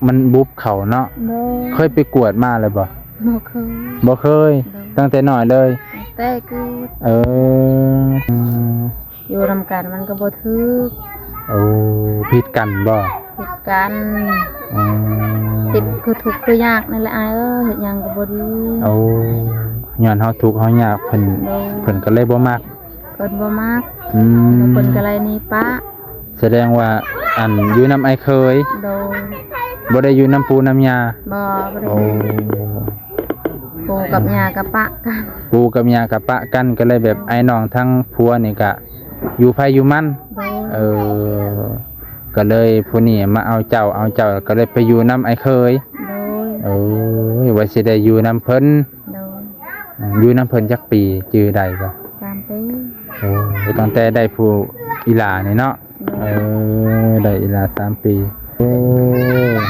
ມັນບຸບເຂົ້າເນາະ. ໂດຍ. ເຄີຍໄປກວດມາແລ້ວບໍ່? ບໍ່ເຄີຍ. ບໍ່ເຄີຍ. ໂດຍ. ຕັ້ງແຕ່ນ້ອຍເລີຍ? ຕັ້ງແຕ່ເກີດ. ເອີ ຢູ່ນຳກັນມັນກໍບໍ່ຖືກ. ໂອ້ ຜິດກັນບໍ່? ຜິດກັນ. ອືມ ຜິດຄືທຸກຄືຍາກນີ້ແຫຼະອ້າຍເອີຍ ເຮັດຫຍັງກໍບໍ່ດີ. ໂອ້ ຍ້ອນເຮົາທຸກເຮົາຍາກ ເພິ່ນ ໂດຍ ເພິ່ນກໍເລີຍບໍ່ມັກ. ເພິ່ນບໍ່ມັກ. ອືມ ເພິ່ນກໍໄລ່ໜີປະ. ສະແດງວ່າ ອັນ ຢູ່ນຳອ້າຍເຂີຍ. ໂດຍ. ບໍ່ໄດ້ຢູ່ນຳປູ່ນຳຍ່າ. ບໍ່ ບໍ່ໄດ້. ໂອ້ ຢູ່ ປູ່ກັບຍ່າກໍປະກັນ. ປູ່ກັບຍ່າກໍປະກັນ ກໍເລີຍແບບ ໂດຍ ອ້າຍນ້ອງທັງຜົວນີ້ກະຢູ່ໃຜຢູ່ມັນ. ໂດຍ. ເອີ ກໍເລີຍຜູ້ນີ້ມາເອົາເຈົ້າ ເອົາເຈົ້າ ກໍເລີຍໄປຢູ່ນຳອ້າຍເຂີຍ. ໂດຍ. ໂອ້ຍ ວ່າຊິໄດ້ຢູ່ນຳເພິ່ນ. ໂດຍ. ອືມ ຢູ່ນຳເພິ່ນຈັກປີ ຈື່ໄດ້ບໍ່? ສາມປີ. ໂອ້ ຕັ້ງແຕ່ໄດ້ຜູ້ອີ່ຫຼ້ານີ້ເນາະ. ໂດຍ. ເອີ ໄດ້ອີ່ຫຼ້າສາມປີ. ໂອ້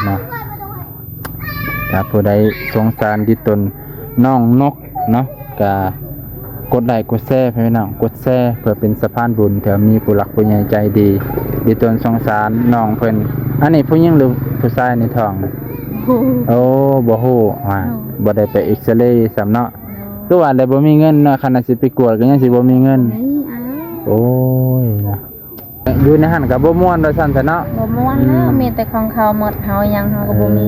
ເນາະ ຖ້າຜູ້ໃດສົງສານດິຕົນນ້ອງນົກເນາະ ກະກົດໄລ້ກົດແຊ ພີ່ນ້ອງ ກົດແຊ ເພື່ອເປັນສະພານບຸນ ເທື່ອມີຜູ້ຫຼັກຜູ້ໃຫຍ່ໃຈດີ ດິຕົນສົງສານນ້ອງເພິ່ນ. ອັນນີ້ຜູ້ຍິງຫຼືຜູ້ຊາຍໃນທ້ອງ? ບໍ່ຮູ້. ໂອ້ ບໍ່ຮູ້. ໂດຍ. ບໍ່ໄດ້ໄປເອັກຊະເຣຊ້ຳເນາະ. ໂດຍ. ຄືວ່າແລ້ວບໍ່ມີເງິນເນາະ ຄັນວ່າຊິໄປກວດກໍຍັງຊິບໍ່ມີເງິນ. ບໍ່ມີ. ໂອ້ຍ ນະ ຢູ່ໃນຫັ້ນກໍບໍ່ມ່ວນວ່າຊັ້ນຊະເນາະ. ບໍ່ມ່ວນແລ້ວ. ອືມ ມີແຕ່ຂອງເຂົາໝົດ ເຮົາຫຍັງເຮົາກໍບໍ່ມີ.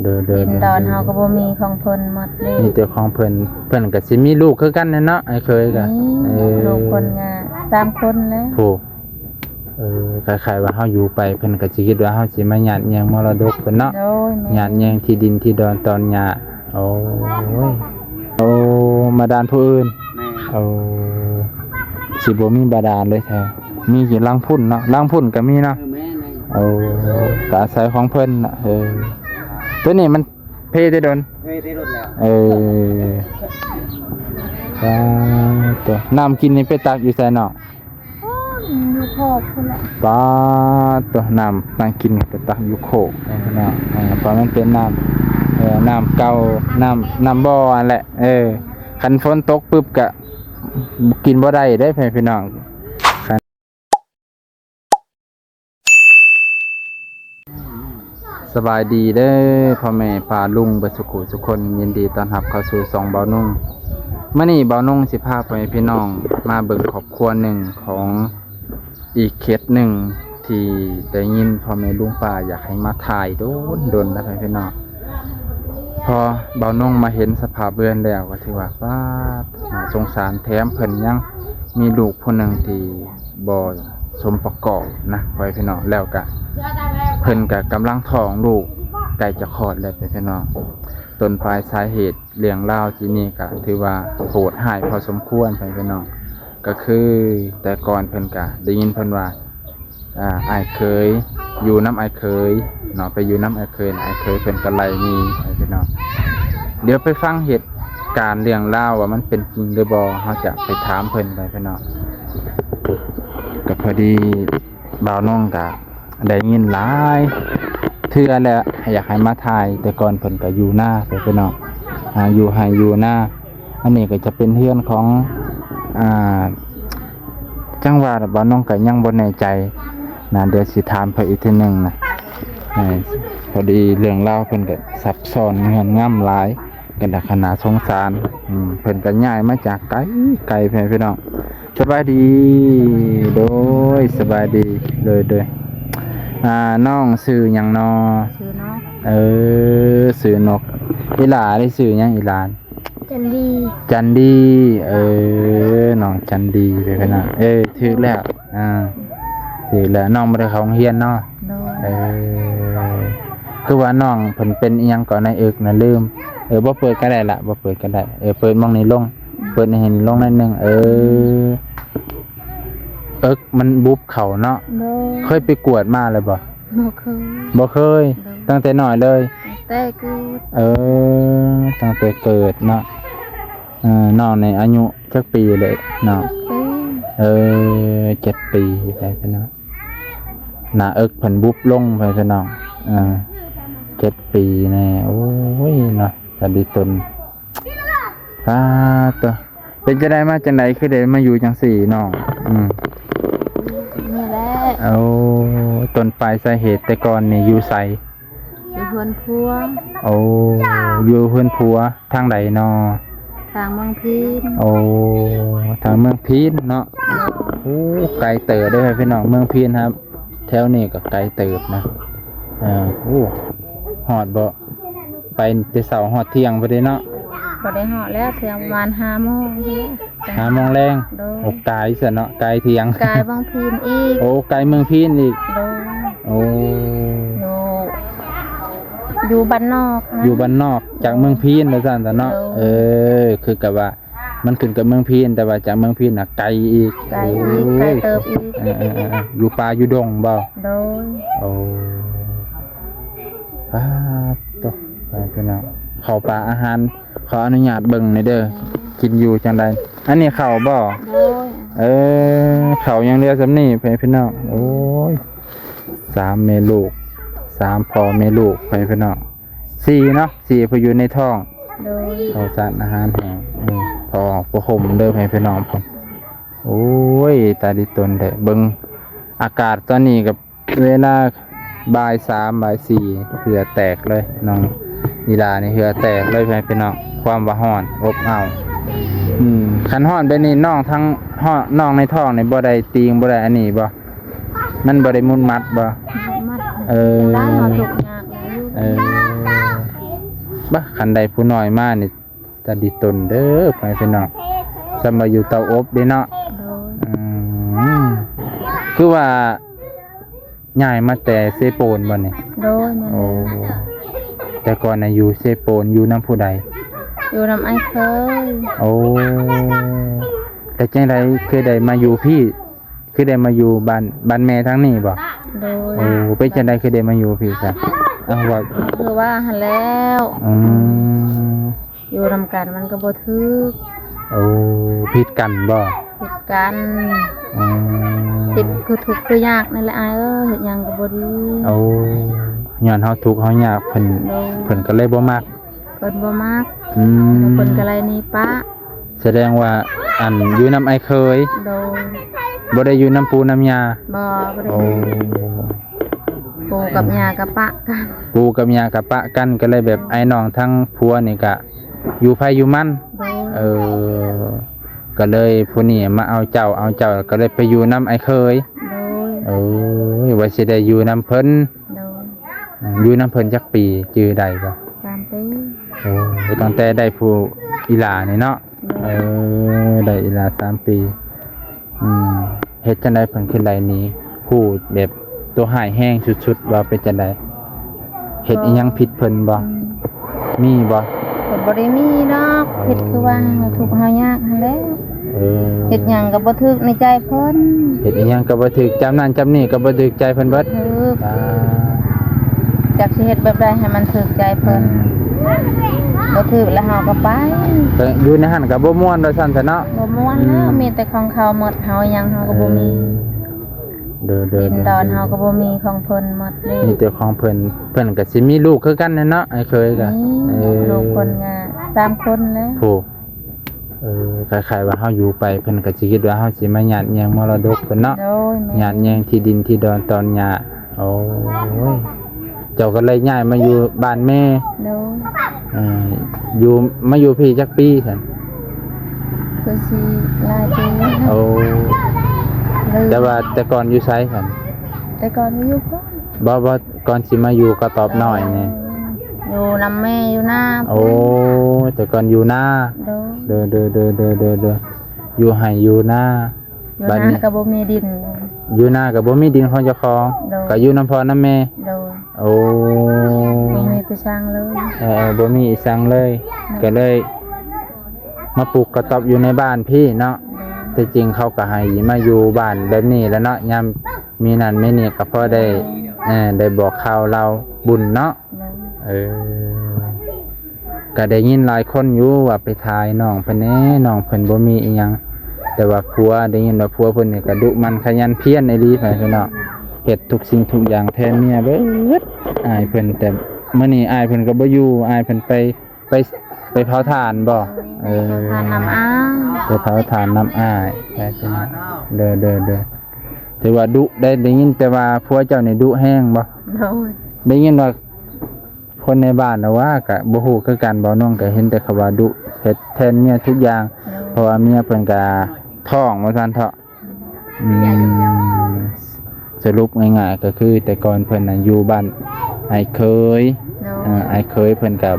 ເອີ ໂດຍໆ ດິນດອນເຮົາກໍບໍ່ມີ ຂອງເພິ່ນໝົດເລີຍ. ມີແຕ່ຂອງເພິ່ນ. ເພິ່ນກໍຊິມີລູກຄືກັນແຫຼະເນາະ ອ້າຍເຂີຍກໍ. ມີ. ເອີ ລູກເພິ່ນກໍສາມຄົນແລ້ວ. ໂອ້ ເອີ ຄ້າຍໆວ່າເຮົາຢູ່ໄປ ເພິ່ນກໍຊິຄິດວ່າເຮົາຊິມາຍາດແຍ່ງມໍລະດົກເພິ່ນເນາະ. ໂດຍ ແມ່ນ. ຍາດແຍ່ງທີ່ດິນທີ່ດອນຕອນຫຍ້າ. ໂອ້ຍ ໂອ້ ບາດານຜູ້ອື່ນ. ແມ່ນ. ໂອ້ ຊິບໍ່ມີບາດານເລີຍແທ້. ມີຢູ່ຫຼັງພຸ້ນເນາະ ຫຼັງພຸ້ນກໍມີເນາະ. ເອີ ແມ່ນໆ. ໂອ້ ກໍອາໄສຂອງເພິ່ນເນາະ. ເອີ ໂຕນີ້ມັນເພແຕ່ດົນ. ເພແຕ່ດົນແລ້ວ. ເອີ ປາດໂຕ ນ້ຳກິນນີ້ໄປຕັກຢູ່ໃສນ້ອງ? ໂອ້ຍ ຢູ່ໂຄກພຸ້ນແຫຼະ. ປາດໂຕ ນ້ຳ ນ້ຳກິນໄປຕັກຢູ່ໂຄກເນາະ. ເອີ ເພາະມັນເປັນນ້ຳ ເອີ ນ້ຳເກົ່າ ນ້ຳ ນ້ຳບໍ່ຫັ້ນແຫຼະ. ເອີ ຄັນຝົນຕົກປຶບກະກິນບໍ່ໄດ້ເດ້ ພີ່ນ້ອງ. ສະບາຍດີເດີພໍ່ແມ່ປ້າລຸງເບິດສຸຂູສຸຄົນ, ຍິນດີຕ້ອນຮັບເຂົ້າສູ່ຊ່ອງບ່າວນຸ່ງ. ມື້ນີ້ບ່າວນຸ່ງຊິພາພໍ່ແມ່ພີ່ນ້ອງມາເບິ່ງຄອບຄົວໜຶ່ງຂອງອີກເຂດໜຶ່ງທີ່ໄດ້ຍິນພໍ່ແມ່ລຸງປ້າຢາກໃຫ້ມາຖ່າຍດົນໆແລ້ວພີ່ນ້ອງ. ພໍບ່າວນຸ່ງມາເຫັນສະພາບເຮືອນແລ້ວກໍຖືວ່າ ປາດ ໜ້າສົງສານ, ແຖມເພິ່ນຍັງມີລູກຜູ້ໜຶ່ງທີ່ ບໍ່ສົມປະກອບນະ ພໍ່ແມ່ພີ່ນ້ອງ. ແລ້ວກະເພິ່ນກະກຳລັງທ້ອງລູກໃກ້ຈະຄອດແລ້ວ ພໍ່ແມ່ພີ່ນ້ອງ. ຕົ້ນປາຍສາເຫດເລື່ອງລາວທີ່ນີ້ກະຖືວ່າໂຫດຮ້າຍພໍສົມຄວນ ພໍ່ແມ່ພີ່ນ້ອງ. ກະຄືແຕ່ກ່ອນເພິ່ນກະໄດ້ຍິນເພິ່ນວ່າ ອ່າ ອ້າຍເຂີຍ ຢູ່ນຳອ້າຍເຂີຍເນາະ, ໄປຢູ່ນຳອ້າຍເຂີຍ ອ້າຍເຂີຍເພິ່ນກໍໄລ່ໜີ ພີ່ນ້ອງ. ດຽວໄປຟັງເຫດການເລື່ອງລາວວ່າມັນເປັນຈິງຫຼືບໍ່, ເຮົາຈະໄປຖາມເພິ່ນໄປ ພີ່ນ້ອງ. ກໍພໍດີບ່າວນົງກໍໄດ້ຍິນຫຼາຍເທື່ອແລ້ວ ຢາກໃຫ້ມາຖ່າຍ, ແຕ່ກ່ອນເພິ່ນກໍຢູ່ນາ ພີ່ນ້ອງ, ອ່າ ຢູ່ໄຮ່ຢູ່ນາ. ອັນນີ້ກໍຈະເປັນເຮືອນຂອງ ອ່າ ຈັ່ງວ່າແຫຼະ ບ່າວນົງກໍຍັງບໍ່ແນ່ໃຈນະ, ດຽວຊິຖາມເພິ່ນອີກເທື່ອໜຶ່ງນະ. ເອີ ພໍດີເລື່ອງລາວເພິ່ນກໍຊັບຊ້ອນງວນງາມຫຼາຍ, ກໍໜ້າຂະໜາດສົງສານ. ອືມ ເພິ່ນກໍຍ້າຍມາຈາກໄກໆ ພີ່ນ້ອງ. ສະບາຍດີ. ໂດຍ ສະບາຍດີ. ໂດຍໆ. ອ່າ ນ້ອງຊື່ຫຍັງນໍ? ຊື່ນົກ. ເອີ ຊື່ນົກ. ອີຫຼາເດ ຊື່ຫຍັງອີຫຼາ? ຈັນດີ. ຈັນດີ. ເອີ ນ້ອງຈັນດີ ເປັນໄປນະ. ເອີ ຖືກແລ້ວ. ອ່າ ຖືກແລ້ວ. ນ້ອງບໍ່ໄດ້ເຂົ້າໂຮງຮຽນເນາະ? ໂດຍ. ເອີ ຄືວ່ານ້ອງເພິ່ນເປັນອີ່ຫຍັງເກາະໃນເອິກນະ ລືມ. ເອີ ບໍ່ເປີດກໍໄດ້ລະ ບໍ່ເປີດກໍໄດ້. ເອີ ເປີດໝ່ອງນີ້ລົງ. ອືມ ເປີດໃຫ້ເຫັນລົງໜ້ອຍໜຶ່ງ. ເອີ ເອິກມັນບຸບເຂົ້າເນາະ? ໂດຍ. ເຄີຍໄປກວດມາແລ້ວບໍ່? ບໍ່ເຄີຍ. ບໍ່ເຄີຍ. ໂດຍ. ຕັ້ງແຕ່ນ້ອຍເລີຍ? ຕັ້ງແຕ່ເກີດ. ເອີ ຕັ້ງແຕ່ເກີດເນາະ. ເອີ ນ້ອງນີ້ອາຍຸຈັກປີເລີຍນ້ອງ? ເຈັດປີ. ເອີ ເຈັດປີ ພີ່ນ້ອງ. ໜ້າເອິກເພິ່ນບຸບລົງ ພີ່ນ້ອງ. ເອີ ເຈັດປີແນ່. ໂອ້ຍເນາະ ຕາດີຕົນ. ປາດໂຕ ເປັນຈັ່ງໃດມາຈັ່ງໃດ ຄືໄດ້ມາຢູ່ຈັ່ງຊີ້ນ້ອງ? ອືມ ນີ້ແຫຼະ. ໂອ້ ຕ ຕົ້ນປາຍສາເຫດແຕ່ກ່ອນນີ້ຢູ່ໃສ? ຢູ່ເຮືອນຜົວ. ໂອ້ ຢູ່ເຮືອນຜົວ ທາງໃດນໍ? ທາງເມືອງພີນ. ໂອ້ ທາງເມືອງພີນເນາະ. ໂອ້ ໄກເຕີບເດີພີ່ນ້ອງ ເມືອງພີນ ແຖວນີ້ກໍໄກເຕີບນະ. ເອີ ໂອ້ ຮອດບໍ່? ໄປແຕ່ເຊົ້າຮອດທ່ຽງພຸ້ນເດເນາະ. ບໍ່ໄດ້ຮອດແລ້ວ ເທື່ອປະມານຫ້າໂມງພຸ້ນແຫຼະ. ຫ້າໂມງແລງ. ໂດຍ. ໂອ້ ກາຍຊັ້ນເນາະ ກາຍທ່ຽງ. ກາຍເມືອງພີນອີກ. ໂອ້ ກາຍເມືອງພີນອີກ. ໂດຍ. ໂອ້ ຢູ່ ຢູ່ບ້ານນອກນະ. ຢູ່ບ້ານນອກຈາກເມືອງພີນວ່າຊັ້ນຊະເນາະ. ໂດຍ. ເອີ ຄືກັບວ່າ ມັນຂຶ້ນກັບເມືອງພີນ ແຕ່ວ່າຈາກເມືອງພີນນະໄກອີກ. ໄກອີກ. ໂອ້ຍ ໄກເຕີບອີກ. ເອີໆໆ ຢູ່ປ່າຢູ່ດົງບໍ່? ໂດຍ. ໂອ້ ປາດໂທ້ ພີ່ນ້ອງ ເຂົ້າປ່າອາຫານ ຂໍອະນຸຍາດເບິ່ງແດ່ເດີ ກິນຢູ່ຈັ່ງໃດ? ອັນນີ້ເຂົ້າບໍ່? ໂດຍ. ເອີ ເຂົ້າຍັງເຫຼືອສ່ຳນີ້ ພີ່ນ້ອງ. ໂອ້ຍ ສາມແມ່ລູກ ສາມພໍ່ແມ່ລູກ ພີ່ນ້ອງ. ສີ່ເນາະ ສີ່ຜູ້ຢູ່ໃນທ້ອງ. ໂດຍ. ເຂົ້າສານອາຫານແຫ້ງ ອືມ ພໍ ພໍຫົ່ມເດີ ພີ່ນ້ອງ. ໂອ້ຍ ຕາດີຕົນແທ້ ເບິ່ງອາກາດຕອນນີ້ກໍເວລາບ່າຍສາມ ບ່າຍສີ່ ເຫື່ອແຕກເລີຍ ນ້ອງອີຫຼ້ານີ້ເຫື່ອແຕກເລີຍ ພີ່ນ້ອງ. ຄວາມວ່າຮ້ອນອົບເອົາ. ອືມ ຄັນຮ້ອນແບບນີ້ ນ້ອງທັງ ນ້ອງໃນທ້ອງນີ້ບໍ່ໄດ້ຕີງ ບໍ່ໄດ້ອັນນີ້ບໍ່? ມັນບໍ່ໄດ້ມຸດມັດບໍ່? ບໍ່ມັດ. ເອີ ໄດ້ເຮົາທຸກຍາກຢູ່. ເອີ ບາ ຄັນໄດ້ຜູ້ນ້ອຍມານີ້ ຕາດີຕົນເດີ ພໍ່ແມ່ພີ່ນ້ອງ ສ່ຳວ່າຢູ່ເຕົາອົບເດ້ເນາະ. ໂດຍ. ອືມ ຄືວ່າຍ້າຍມາແຕ່ເຊໂປນບໍ່ນີ້? ໂດຍ. ໂອ້ ແມ່ນແລ້ວ ແຕ່ກ່ອນນະຢູ່ເຊໂປນ ຢູ່ນຳຜູ້ໃດ? ຢູ່ນຳອ້າຍເຂີຍ. ໂອ້ ແລ້ວຈັ່ງໃດຄືໄດ້ມາຢູ່ພີ້? ຄືໄດ້ມາຢູ່ບ້ານ ບ້ານແມ່ທາງນີ້ບໍ່? ໂດຍ. ໂອ້ ເປັນຈັ່ງໃດຄືໄດ້ມາຢູ່ພີ້ຊະ? ເອົາ ເວົ້າ ຄືວ່າຫັ້ນແລ້ວ. ອືມ ຢູ່ນຳກັນມັນກໍບໍ່ຖືກ. ໂອ້ ຜິດກັນບໍ່? ຜິດກັນ. ອືມ ຜິດຄືທຸກຄືຍາກນັ້ນແຫຼະອ້າຍເອີຍ ເຮັດຫຍັງກໍບໍ່ດີ. ໂອ້ ຍ້ອນເຮົາທຸກເຮົາຍາກ ເພິ່ນ ໂດຍ ເພິ່ນກໍເລີຍບໍ່ມັກ. ເພິ່ນບໍ່ມັກ. ອືມ ເພິ່ນກໍເລີຍໜີປະ. ສະແດງວ່າ ອັນ ຢູ່ນຳອ້າຍເຂີຍ. ໂດຍ. ບໍ່ໄດ້ຢູ່ນຳປູ່ນຳຍ່າ. ບໍ່ ບໍ່ໄດ້. ໂອ້ ປູ່ກັບຍ່າກໍປະກັນ. ປູ່ກັບຍ່າກໍປະກັນ ກໍເລີຍແບບ ໂດຍ ອ້າຍນ້ອງທາງຜົວນີ້ກະຢູ່ໃຜຢູ່ມັນ. ໂດຍ. ເອີ ກໍເລີຍຜູ້ນີ້ມາເອົາເຈົ້າ ເອົາເຈົ້າ ກໍເລີຍໄປຢູ່ນຳອ້າຍເຂີຍ. ໂດຍ. ໂອ້ຍ ວ່າຊິໄດ້ຢູ່ນຳເພິ່ນ. ໂດຍ. ອືມ ຢູ່ນຳເພິ່ນຈັກປີ ຈື່ໄດ້ບໍ່? ສາມປີ. ໂອ້ ຕັ້ງແຕ່ໄດ້ຜູ້ອີຫຼ້ານີ້ເນາະ. ໂດຍ. ເອີ ໄດ້ອີຫຼ້າສາມປີ. ອືມ ເຮັດຈັ່ງໃດເພິ່ນຄືໄດ້ໜີ? ຜູ້ແບບຕົວຮ້າຍແຮງສຸດໆ ວ່າເປັນຈັ່ງໃດ? ເຮັດອີ່ຫຍັງຜິດເພິ່ນບໍ່? ອືມ ມີບໍ່? ກໍບໍ່ໄດ້ມີດອກ. ເອີ ຜິດຄືວ່າເຮົາທຸກເຮົາຍາກຫັ້ນແຫຼະ. ເອີ ເຮັດຫຍັງກໍບໍ່ຖືກໃນໃຈເພິ່ນ. ເຮັດອີ່ຫຍັງກໍບໍ່ຖືກ ຈຳນັ້ນຈຳນີ້ກໍບໍ່ຖືກໃຈເພິ່ນເບິດ. ຖືກ. ອ່າ ຈັກຊິເຮັດແບບໃດໃຫ້ມັນຖືກໃຈເພິ່ນ. ອືມ ບໍ່ຖືກແລ້ວເຮົາກໍໄປ. ແຕ່ຢູ່ໃນຫັ້ນກໍບໍ່ມ່ວນວ່າຊັ້ນຊະເນາະ. ບໍ່ມ່ວນ. ອືມ ເນາະ ມີແຕ່ຂອງເຂົາໝົດ ເຮົາຫຍັງເຮົາກໍບໍ່ມີ. ເອີ ໂດຍໆໆ ດິນດອນເຮົາກໍບໍ່ມີ ຂອງເພິ່ນໝົດເດ້. ມີແຕ່ຂອງເພິ່ນ. ເພິ່ນກໍຊິມີລູກຄືກັນແຫຼະເນາະ ອ້າຍເຂີຍກໍ. ມີ. ເອີ ລູກເພິ່ນກໍສາມຄົນແລ້ວ. ໂອ້ ເອີ ຄ້າຍໆວ່າເຮົາຢູ່ໄປ ເພິ່ນກໍຊິຄິດວ່າເຮົາຊິມາຍາດແຍ່ງມໍລະດົກເພິ່ນເນາະ. ໂດຍ. ແມ່ນ. ຍາດແຍ່ງທີ່ດິນທີ່ດອນຕອນຫຍ້າ. ໂອ້ຍ ເຈົ້າກໍເລີຍຍ້າຍມາຢູ່ບ້ານແມ່. ໂດຍ. ເອີ ຢູ່ ມາຢູ່ພີ້ຈັກປີຊັ້ນ? ຄືຊິຫຼາຍປີແລ້ວ. ໂອ້ ແຕ່ວ່າແຕ່ກ່ອນຢູ່ໃສຊັ້ນ? ແຕ່ກ່ອນຢູ່ພຸ້ນ. ບໍ່ ບໍ່ ກ່ອນຊິມາຢູ່ກະຕອບນ້ອຍນີ້. ເອີ ຢູ່ນຳແມ່ຢູ່ນາ. ໂອ້ ແຕ່ກ່ອນຢູ່ນາ. ໂດຍ. ໂດຍ ໂດຍ ຢູ່ໄຮ່ຢູ່ນາ. ຢູ່ນາກໍບໍ່ມີດິນ. ຢູ່ນາກໍບໍ່ມີດິນຂອງເຈົ້າຂອງ. ໂດຍ. ກໍຢູ່ນຳພໍ່ນຳແມ່. ໂດຍ. ໂອ້ ບໍ່ມີໄປຊ່າງເລີຍ. ເອີ ບໍ່ມີອີ່ຊ່າງເລີຍ. ໂດຍ. ກໍເລີຍມາປູກກະຕ໊ອບຢູ່ໃນບ້ານພີ້ເນາະ. ໂດຍ. ທີ່ຈິງເຂົາກໍໃຫ້ມາຢູ່ບ້ານແບບນີ້ແຫຼະເນາະ ຍາມມີນັ້ນມີນີ້ກໍພໍໄດ້. ໂດຍ. ເອີ ໄດ້ບອກຂ່າວລາວບຸນເນາະ. ໂດຍ. ເອີ ກໍໄດ້ຍິນຫຼາຍຄົນຢູ່ວ່າໄປຖ່າຍນ້ອງເພິ່ນແດ່ ນ້ອງເພິ່ນບໍ່ມີອີ່ຫຍັງ ແຕ່ວ່າຜົວ ໄດ້ຍິນວ່າຜົວເພິ່ນນີ້ກໍດຸໝັ່ນຂະຫຍັນພຽນອີ່ຫຼີ ພີ່ນ້ອງ ເຮັດທຸກສິ່ງທຸກຢ່າງແທນເມຍເບິດ. ອ້າຍເພິ່ນ ແຕ່ມື້ນີ້ອ້າຍເພິ່ນກໍບໍ່ຢູ່ ອ້າຍເພິ່ນໄປ ໄປ ໄປເຜົາຖ່ານບໍ່? ເອີ ເຜົາຖ່ານນຳອ້າຍ ໄປເຜົາຖ່ານນຳອ້າຍ. ໂດຍ ໂດຍ ໂດຍ. ຖືວ່າດຸໄດ໋ ໄດ້ຍິນແຕ່ວ່າຜົວເຈົ້ານີ້ດຸແຮງບໍ່? ໂດຍ ໄດ້ຍິນວ່າຄົນໃນບ້ານລະວ່າ ກະບໍ່ຮູ້ຄືກັນ ເວົ້ານ້ອງກະເຫັນແຕ່ເຂົາວ່າດຸ ເຮັດແທນເມຍທຸກຢ່າງ ໂດຍ ເພາະວ່າເມຍເພິ່ນກະທ້ອງວ່າຊັ້ນເຖາະ. ອືມ ສະຫຼຸບງ່າຍໆ ກໍຄືແຕ່ກ່ອນເພິ່ນນະຢູ່ບ້ານອ້າຍເຂີຍ ໂດຍ ເອີ ອ້າຍເຂີຍເພິ່ນກໍ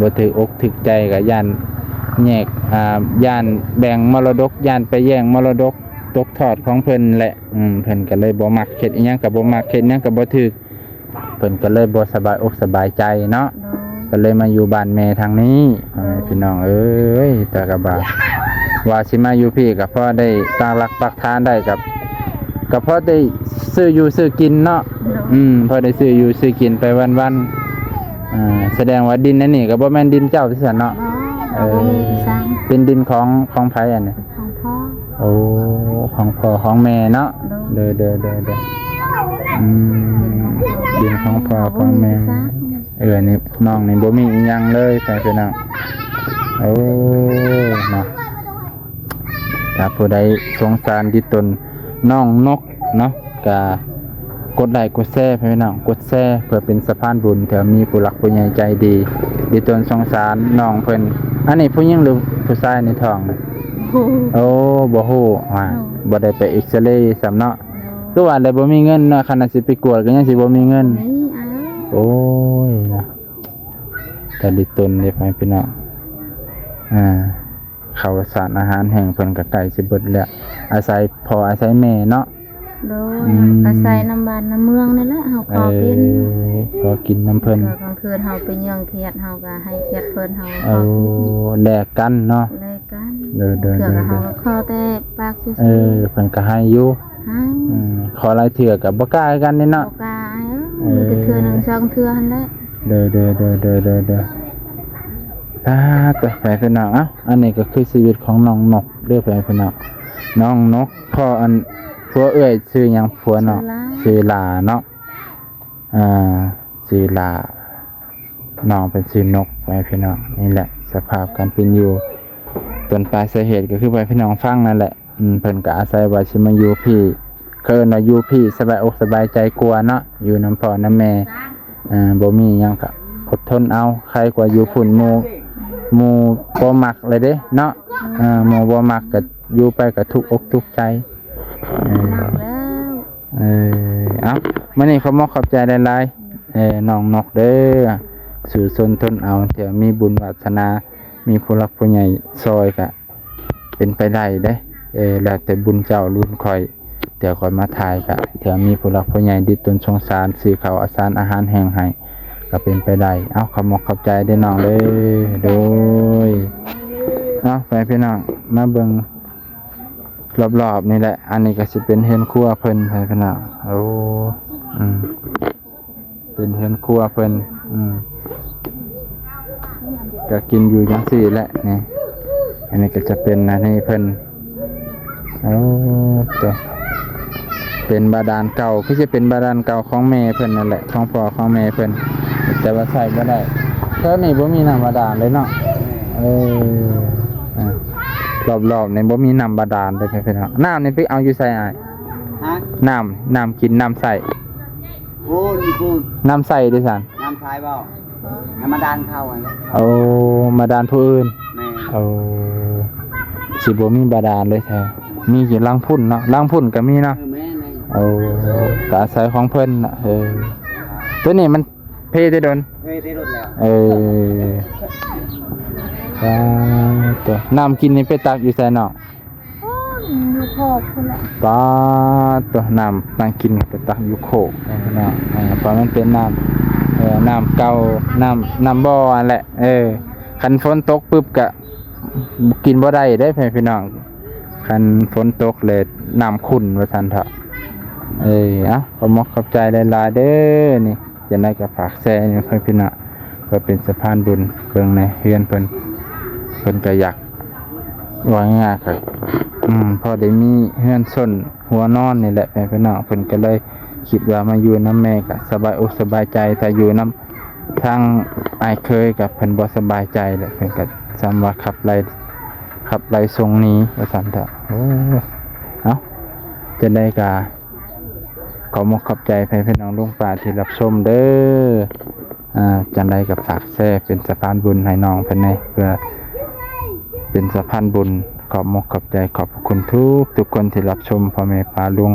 ບໍ່ຖືກອົກຖືກໃຈ ກໍຢ້ານແຍກ ອ່າ ຢ້ານແບ່ງມໍລະດົກ ຢ້ານໄປແຍ່ງມໍລະດົກຕົກທອດຂອງເພິ່ນແຫຼະ. ອືມ ເພິ່ນກໍເລີຍບໍ່ມັກ ເຮັດອີ່ຫຍັງກໍບໍ່ມັກ ເຮັດຫຍັງກໍບໍ່ຖືກ. ເພິ່ນກໍເລີຍບໍ່ສະບາຍອົກສະບາຍໃຈເນາະ ໂດຍ ກໍເລີຍມາຢູ່ບ້ານແມ່ທາງນີ້ ໂດຍ ພີ່ນ້ອງເອີຍ. ແຕ່ກໍວ່າ ວ່າຊິມາຢູ່ພີ້ກໍພໍໄດ້ປັກຫຼັກປັກຖານໄດ້ ກໍ ກໍພໍໄດ້ຊື້ຢູ່ຊື້ກິນເນາະ ໂດຍ ອືມ ພໍໄດ້ຊື້ຢູ່ຊື້ກິນໄປວັນໆ. ອ່າ ສະແດງວ່າດິນອັນນີ້ກໍບໍ່ແມ່ນດິນເຈົ້າຊັ້ນເນາະ? ບໍ່ ເອີ ບໍ່ມີທີ່ສ້າງ ເປັນດິນຂອງ ຂອງໃຜອັນນີ້? ຂອງພໍ່. ໂອ້ ຂອງພໍ່ຂອງແມ່ເນາະ? ໂດຍ ໂດຍ ໂດຍ ໂດຍ ອືມ ດິນຂອງພໍ່ຂອງແມ່ ເອີ ນີ້ນ້ອງນີ້ບໍ່ມີອີ່ຫຍັງເລີຍ ພີ່ນ້ອງ. ໂອ້ ເນາະ ຖ້າຜູ້ໃດສົງສານດິຕົນນ້ອງນົກເນາະ ກະກົດໄລ້ກົດແຊ ພີ່ນ້ອງ ກົດແຊ ເພື່ອເປັນສະພານບຸນ ເທື່ອມີຜູ້ຫຼັກຜູ້ໃຫຍ່ໃຈດີ ດີຕົນສົງສານນ້ອງເພິ່ນ. ອັນນີ້ຜູ້ຍິງຫຼືຜູ້ຊາຍໃນທ້ອງ? ໂອ້ ບໍ່ຮູ້ ວ່າ ບໍ່ໄດ້ໄປເອັກຊະເຣຊ້ຳເນາະ. ຄືວ່າແຫຼະ ບໍ່ມີເງິນເນາະ ຄັນວ່າຊິໄປກວດກໍຍັງຊິບໍ່ມີເງິນ. ໂອ້ຍ ນະ ຕາລິຕົນເດ້ ພໍ່ແມ່ພີ່ນ້ອງ ອ່າ ເຂົ້າສານອາຫານແຫ້ງເພິ່ນກໍໃກ້ຊິເບິດແລ້ວ ອາໄສພໍ່ອາໄສແມ່ເນາະ. ໂດຍ ອືມ ອາໄສນຳບ້ານນຳເມືອງນີ້ແຫຼະ ເຮົາຂໍກິນ ເອີ ຂໍກິນນຳເພິ່ນ ເທື່ອກາງຄືນເຮົາໄປເຍືອງຂຽດ ເຮົາກໍໃຫ້ຂຽດເພິ່ນ ເຮົາກໍ ເອີ ຂໍກິນ ແລກກັນເນາະ ແລກກັນ. ໂດຍ ໂດຍ ເທື່ອກໍ ໂດຍ ເຮົາກໍຂໍແຕ່ປາກຊື່ໆ ເອີ ເພິ່ນກໍໃຫ້ຢູ່ ໃຫ້ ອືມ ຂໍຫຼາຍເທື່ອກໍບໍ່ກ້າຄືກັນເດ້ເນາະ ບໍ່ກ້າ ເອີ ເອີ ມີແຕ່ເທື່ອໜຶ່ງສອງເທື່ອຫັ້ນແຫຼະ. ໂດຍ ໂດຍ ໂດຍ ໂດຍ ໂດຍ ໂດຍ ອ່າ ຕໍ່ໄປພີ່ນ້ອງ ເອົ້າ ອັນນີ້ກໍຄືຊີວິດຂອງນ້ອງນົກເດີ້ ພີ່ນ້ອງ ນ້ອງນົກ. ພໍ່ອັນ ຜົວເອື້ອຍຊື່ຫຍັງ? ຜົວນ້ອງ ຊື່ຫຼາ ຊື່ຫຼາເນາະ ອ່າ ຊື່ຫຼາ ນ້ອງເພິ່ນຊື່ນົກ ພໍ່ແມ່ພີ່ນ້ອງ. ນີ້ແຫຼະສະພາບການເປັນຢູ່ ຕົ້ນປາຍສາເຫດກໍຄືພໍ່ແມ່ພີ່ນ້ອງຟັງນັ້ນແຫຼະ. ອືມ ເພິ່ນກໍອາໄສວ່າຊິມາຢູ່ພີ້ ເຂົາເອີ້ນວ່າຢູ່ພີ້ສະບາຍອົກສະບາຍໃຈກວ່າເນາະ ຢູ່ນຳພໍ່ນຳແມ່ ອ່າ ບໍ່ມີຫຍັງກໍອົດທົນເອົາ ໄຄກວ່າຢູ່ພຸ້ນ. ໝູ່ ໝູ່ບໍ່ມັກແລ້ວເດ້ເນາະ ອ່າ ໝູ່ບໍ່ມັກກໍຢູ່ໄປກໍທຸກອົກທຸກໃຈ. ເອີ ເອີ ເອົາ ມື້ນີ້ຂໍຂອບໃຈຫຼາຍໆ ເອີ ນ້ອງນົກເດີ້ ສູ້ຊົນທົນເອົາ ເທື່ອມີບຸນວາສະໜາ ມີຜູ້ຫຼັກຜູ້ໃຫຍ່ຊ່ອຍກະເປັນໄປໄດ້ເດ້. ເອີ ແລ້ວແຕ່ບຸນເຈົ້າບຸນຂ້ອຍ ແຕ່ຂ້ອຍມາຖ່າຍກະ ເທື່ອມີຜູ້ຫຼັກຜູ້ໃຫຍ່ດິດຕົນສົງສານ ຊື້ເຂົ້າອາສານອາຫານແຫ້ງໃຫ້ ກະເປັນໄປໄດ້. ເອົາ ຂອບອົກຂອບໃຈເດີ້ນ້ອງເດີ້. ໂດຍ ເອົາ ໄປພີ່ນ້ອງ ມາເບິ່ງ ລອບໆນີ້ແຫຼະ. ອັນນີ້ກໍຊິເປັນເຮືອນຄົວເພິ່ນ ໃຫ້ພີ່ນ້ອງ. ໂອ້ ອືມ ເປັນເຮືອນຄົວເພິ່ນ ອືມ ກໍກິນຢູ່ຈັ່ງຊີ້ແຫຼະນີ້. ອັນນີ້ກໍຈະເປັນອັນນີ້ເພິ່ນ. ໂອ້ ໂຕ ເປັນບາດານເກົ່າ ຄືຊິເປັນບາດານເກົ່າຂອງແມ່ເພິ່ນນັ້ນແຫຼະ ຂອງພໍ່ຂອງແມ່ເພິ່ນ ແຕ່ວ່າໃຊ້ບໍ່ໄດ້. ແຖວນີ້ບໍ່ມີນ້ຳບາດານເລີຍເນາະ. ເອີ ອ່າ ລອບໆນີ້ບໍ່ມີນ້ຳບາດານເລີຍພີ່ນ້ອງ. ນ້ຳນີ້ໄປເອົາຢູ່ໃສອ້າຍ? ຮະ? ນ້ຳ ນ້ຳກິນ ນ້ຳໃຊ້. ໂອ້ ຢູ່ພຸ້ນ ນ້ຳໃຊ້ເດ້ຊັ້ນ? ນ້ຳໃຊ້ບໍ່? ນ້ຳບາດານເຂົາຫັ້ນແຫຼະ. ໂອ້ ບາດານຜູ້ອື່ນ. ແມ່ນ. ໂອ້ ຊິບໍ່ມີບາດານເລີຍແທ້. ມີຢູ່ຫຼັງພຸ້ນເນາະ ຫຼັງພຸ້ນກໍມີເນາະ. ເອີ ແມ່ນໆ. ໂອ້ ກໍອາໄສຂອງເພິ່ນນະ. ເອີ ໂຕນີ້ມັນເພແຕ່ດົນ? ເພແຕ່ດົນແລ້ວ. ເອີ ປາດໂຕ ນ້ຳກິນນີ້ໄປຕັກຢູ່ໃສນ້ອງ? ໂອ້ຍ ຢູ່ໂຄກພຸ້ນແຫຼະ. ປາດໂຕ ນ້ຳ ນ້ຳກິນໄປຕັກຢູ່ໂຄກເນາະ. ເອີ ເພາະມັນເປັນນ້ຳ ເອີ ນ້ຳເກົ່າ ນ້ຳ ນ້ຳບໍ່ຫັ້ນແຫຼະ. ເອີ ຄັນຝົນຕົກປຶບກະກິນບໍ່ໄດ້ເດ້ ພີ່ນ້ອງ. ຄັນຝົນຕົກແລ້ວນ້ຳຂຸ່ນວ່າຊັ້ນເຖາະ. ເອີ ເອົ້າ ຂອບອົກຂອບໃຈຫຼາຍໆເດີ້ນີ້. ຈັ່ງໃດກໍຝາກແຊໃຫ້ເພິ່ນພີ່ນ້ອງ ເພື່ອເປັນສະພານບຸນ. ເບິ່ງແດ່ເຮືອນເພິ່ນ ເພິ່ນກໍຢາກ ວ່າງ່າຍໆກໍ ອືມ ພໍໄດ້ມີເຮືອນຊົນຫົວນອນນີ້ແຫຼະ ແມ່ພີ່ນ້ອງ. ເພິ່ນກໍເລີຍຄິດວ່າມາຢູ່ນຳແມ່ກໍສະບາຍອົກສະບາຍໃຈ ຖ້າຢູ່ນຳທາງອ້າຍເຂີຍກໍເພິ່ນບໍ່ສະບາຍໃຈແຫຼະ ເພິ່ນກໍສ່ຳວ່າຂັບໄລ່ ຂັບໄລ່ສົ່ງໜີວ່າຊັ້ນເຖາະ. ໂອ້ ເອົ້າ ຈັ່ງໃດກະ ຂອບມຸກຂອບໃຈພໍ່ແມ່ພີ່ນ້ອງລຸງປ້າທີ່ຮັບຊົມເດີ. ອ່າ ຈັ່ງໃດກະຝາກແຊເປັນສະພານບຸນໃຫ້ນ້ອງເພິ່ນແດ່ ເພື່ອເປັນສະພານບຸນ. ຂອບມຸກຂອບໃຈ ຂອບພະຄຸນທຸກໆຄົນທີ່ຮັບຊົມ ພໍ່ແມ່ປ້າລຸງ